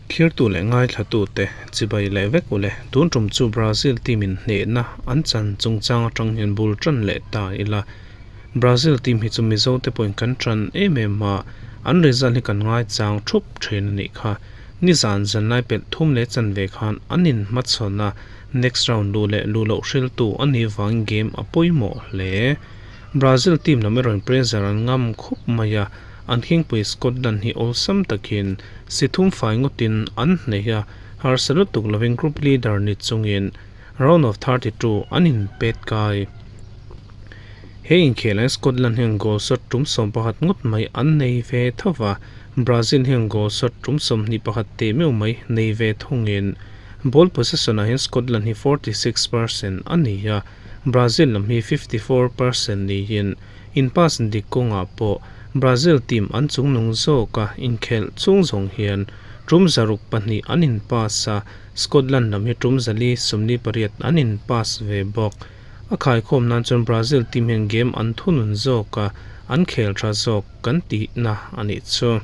Thlirtu leh ngaithlatute chibai leh vek ule. Tun tum chu Brazil team in hnehna an chan chungchang atang hian bul tan leh ta ila. Brazil team hi chu Mizo te pawhin kan tan em em a, an result hi kan ngaichang thup thin a nih kha. Nizan zanlai pelh thum leh chanve khan an inhmachhawn a, next round luh leh luh loh hriltu a nih vangin game a pawimawh hle. Brazil team lam erawhin pressure an ngam khawp mai a, an khingpui Scotland hi awlsam takin si thum fai ngawtin an hneih a, harsa lutuk lovin group leader ni chungin round of 32 an inpet kai. He inkhelh Scotland hian goal shot tum 11 ngawt mai an nei ve thova, Brazil hian goal shot tum 21 te meuh mai nei ve thungin ball possession ah hian Scotland hi 46% a ni a, Brazil lam hi 54% niin in pass dik kawngah pawh Brazil team an chungnung zawk a, inkhelh chung zawng hian tum 602 an in pass a, Scotland lam hi tum 448 an in pass ve bawk. A khaikhawm nan chuan Brazil team hian game an thunun zawk a, an khel tha zawk kan tihna a nih chu.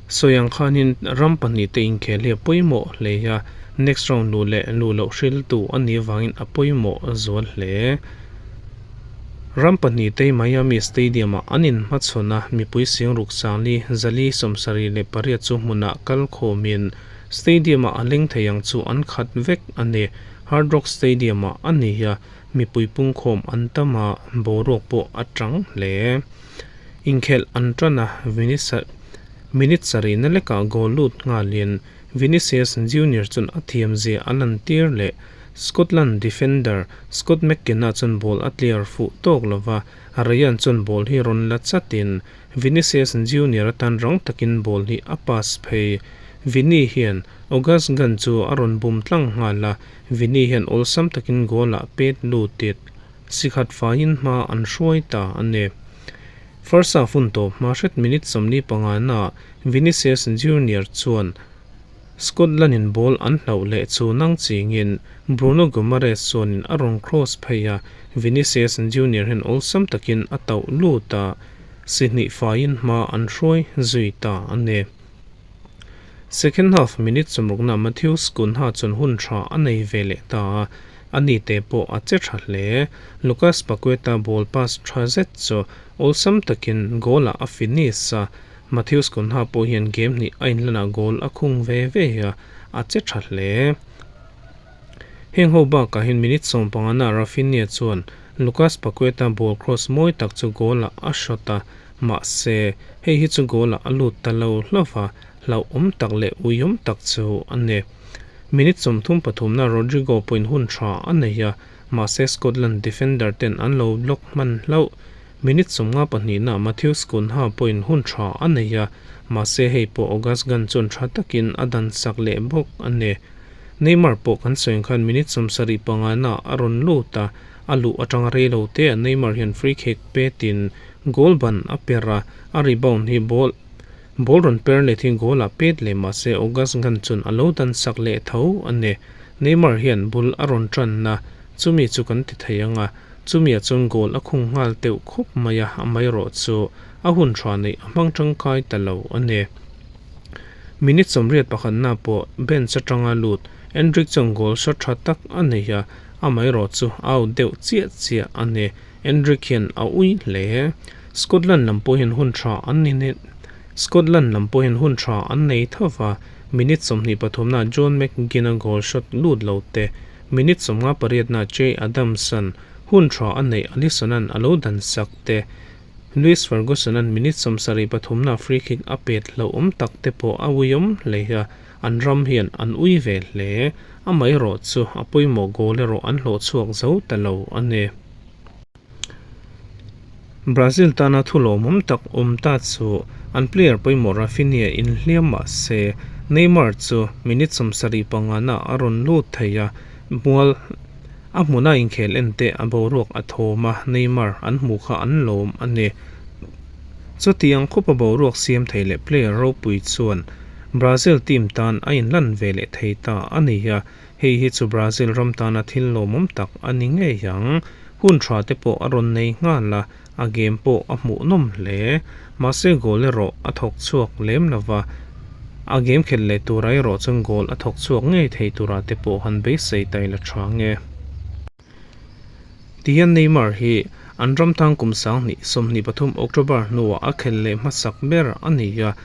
Sawiang khanin ram pahnih te inkhel hi a pawimawh hle a, next round luh leh luh loh hriltu a nih avangin a pawimawh zual hle. Ram pahnih te Miami Stadium ah an inhmachhawn a, mipui singruk 4,478 chu hmunah kal khawmin stadium ah a leng thei ang chu an khat vek a ni. Hard Rock Stadium ah a ni a, mipui pungkhawm an tam a, boruak pawh a tang hle. Inkhelh an tan a, minute sarihna lekah goal lut nghalin Vinicius Junior chuan a thiam zia a lantir leh. Scotland defender Scott McKenna chuan ball a clear fuh tawk lova, Ryan chuan ball hi rawn la chatin Vinicius Junior atan rang takin ball hi a pass phei. Vini hian August Gunn chu a rawn bum tlang nghal a, Vini hian awlsam takin goal ah pet lutit sikhat faiin hma an hruai ta a ni. First half hun tawp hma hret minute 45 na Vinicius Junior chuan Scotland in ball an hlauh leh chu nang chingin Bruno Guimaraes chuanin a rawn cross phei a, Vinicius Junior hian awlsam takin a tauh lut a, si hnih faiin hma an hruai zui ta a ni. Second half minute 60 na Matheus Cunha chuan hun tha a nei ve leh ta a, ani te pawh a che tha hle. Lucas Paqueta ball pass tha zet chu awlsam takin goal ah a finish a, Matheus Cunha pawh hian game hnih a inlanah goal a khung ve ve a, a che tha hle. Heng ho bakah hian minute 15 na Raphinha chuan Lucas Paqueta ball cross mawi tak chu goal ah a shot a, mahse hei hi chu goal ah a lut ta lo hlauh a, hlauhawm tak leh uiawm tak chu a ni. Minute 33 na Rodrigo pawhin hun tha a nei a, mahse Scotland defender ten an lo block hman hlauh. Minute 52 na Matheus Cunha pawhin hun tha a nei a, mahse hei pawh August Gunn chuan tha takin a dan sak leh bawk a ni. Neymar pawh kan sawi khan minute 75 na a rawn lut a, a luh atanga rei lo te a Neymar hian free kick petin goal ban a per a, a rebound hi ball ball rawn per leh hi goal ah pet leh mahse August Gunn chuan a lo dan sak leh tho a ni. Neymar hian bul a rawn tan na, chumi chu kan ti thei anga, chumi ah chuan goal a khung nghal teuh khawp mai a, a mai rawh chu a hun tha nei a hmang tangkai ta lo a ni. Minute 81 na pawh bench atanga lut Endrick chuan goal shot tha tak a nei a, a mai rawh chu a out deuh chiah chiah a ni. Endrick hian a ui hle. Scotland lam pawh hian hun tha an ni ne Scotland lam pawh hian hun tha an nei thova, minute 23 na John McGinn a goal shot lut lo te, minute 58 na Che Adamson hun tha a nei Alisson an a lo dan sak te, Lewis Ferguson an minute 73 na free kick a pet hlauhawm tak te pawh a uiawm hle a, an ram hian an ui ve hle. A mai rawh chu a pawimawh goal erawh an hlawh chhuak zo ta lo a ni. Brazil tana thu lawmawm tak awm ta chu an player pawimawh Raphinha inhliam mahse Neymar chu minute 75 na a rawn lut thei a, mual a hmuna inkhel en te a boruak a thawm a, Neymar an hmu kha an lawm a ni. Chutiang khawp a boruak siam thei leh player ropui chuan Brazil team tan a inlan ve leh thei ta a ni a, hei hi chu Brazil ram tana thil lawmawm tak a ni ngei ang. Hun tha te pawh a rawn nei nghal a, a game pawh a hmuh nawm hle. Mahse goal erawh a thawk chhuak lem lova. A game khelh leh turah erawh chuan goal a thawk chhuak ngei thei turah te pawh han beisei ta ila tha nge. Tihian Neymar hi an ram tang kum 2023 October hnuah a khelh leh hmasak ber a ni a,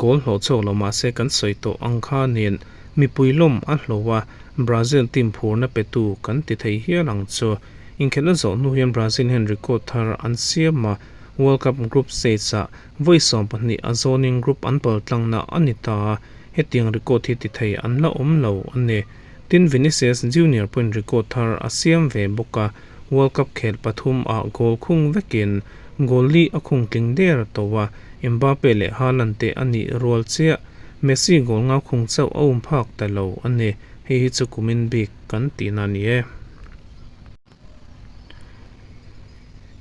goal hlawh chhuak lo mah se kan sawi tawh ang khanin mipui lawm a hlawh a, Brazil team phurna petu kan ti thei hial ang chu. Inkhelhna zawh hnu hian Brazil hian record thar an siam a, World Cup group stage-ah vawi 12 a zawnin group an paltlangna a ni ta a, hetiang record hi ti thei an la awm lo a ni. Tin, Vinicius Junior pawhin record thar a siam ve bawk a, World Cup khelh pathum ah goal khung vekin goal li a khung tling der tawh a, Mbappe leh Haaland te a nih rual chiah. Messi goal ngau khung chauh a um phak ta lo a ni, hei hi chu kumin bik kan tihna a ni e.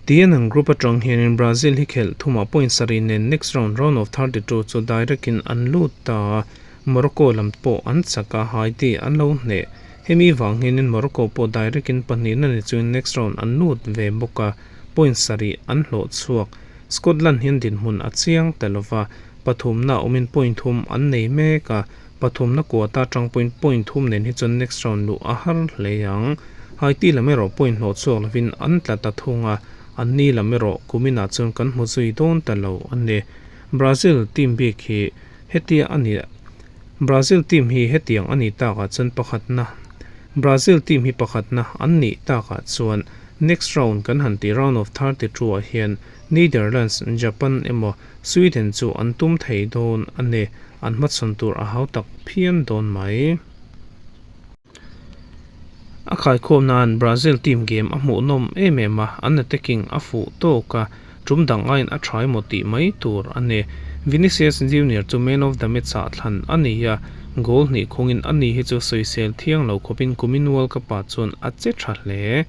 Tian an group atang hianin Brazil hi khelh thumah point sarih nen next round, round of 32, chu direct in an lut ta a, Morocco lam pawh an chak a, Haiti an lo hneh. Hemi vang hianin Morocco pawh direct in pahnihna ni chungin next round an lut ve bawk a, point sarih an hlawh chhuak. Scotland hian dinhmun a chiang ta lova, pathumna awmin point thum an nei mek a, Pathumna kuata atang pawhin point thum nen hi chuan next round luh a har hle ang. Haiti lam erawh point hlawh chhuak lovin an tla ta thung a, anni lam erawh kuminah chuan kan hmu zui dawn ta lo a ni. Brazil team bik hi hetia a ni Brazil team hi hetiang a nih takah chuan pakhatna Brazil team hi pakhatna an nih takah chuan next round kan han tih round of 32 ah hian Netherlands, Japan emaw Sweden chu an tum thei dawn a ni. An hmachhawn tur a hau tak phian dawn mai. A khaikhawm nan Brazil team game a hmuhnawm em em a, an attacking a fuh tawk a, tum dang aiin a tha emaw tih mai tur a ni. Vinicius Junior chu man of the match ah thlan a ni a, goal hnih khungin a ni hi chu sawisel thiang lo khawpin kumin World Cup ah chuan a che tha hle.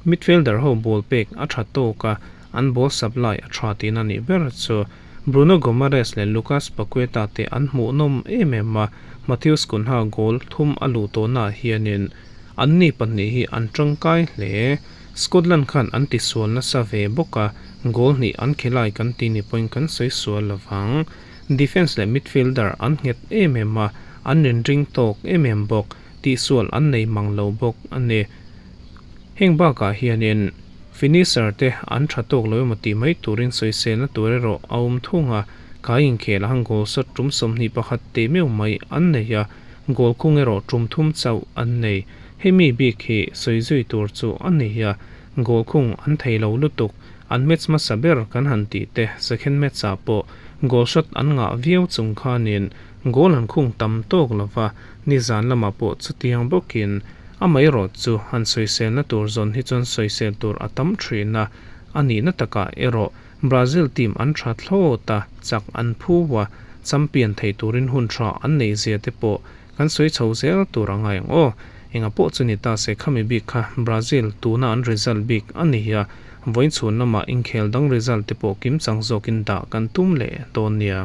Midfielder ho ball pek a tha tawk a, an ball supply a tha tihna nih ber chu. Bruno Guimaraes leh Lucas Paqueta te an hmuhnawm em em a, Matheus Cunha goal thum a luh tawhnaah hianin anni pahnih hi an tangkai hle. Scotland khan an tisual nasa ve bawk a, goal hnih an khilai kan ti ni pawhin kan sawi sual lo vang. Defence leh midfielder an nghet em em a, an inring tawk em em bawk, tihsual an nei mang lo bawk a ni. Heng bakah hianin. Finisher te an tha tawk lo emaw tih mai turin sawiselna tur erawh a awm thung a, kai inkhel ang goal shot tum 21 teh meuh mai an nei a, goal kung erawh tum thum chauh an nei. Hemi bik hi sawi zui tur chu a ni a, goal kung an thei lo lutuk, an match hmasa ber kan han tih te second match ah pawh goal shot an ngah viau chung khanin goal an khung tam tawk lova, nizan lamah pawh chutiang bawkin Amaherawh chu han sawiselna tur zawn hi chuan sawisel tur a tam thin a, a nihna takah erawh Brazil team an tha thlawt a, chak an phu a, champion thei turin hun tha an neih zia te pawh kan sawi chho zel tur a ngai ang aw. Enga pawh chu ni ta se khami bik kha Brazil tuna an result bik a ni a, vawiin chhun lamah inkhel dang result te pawh kimchang zawkin dah kan tum leh dawn nia.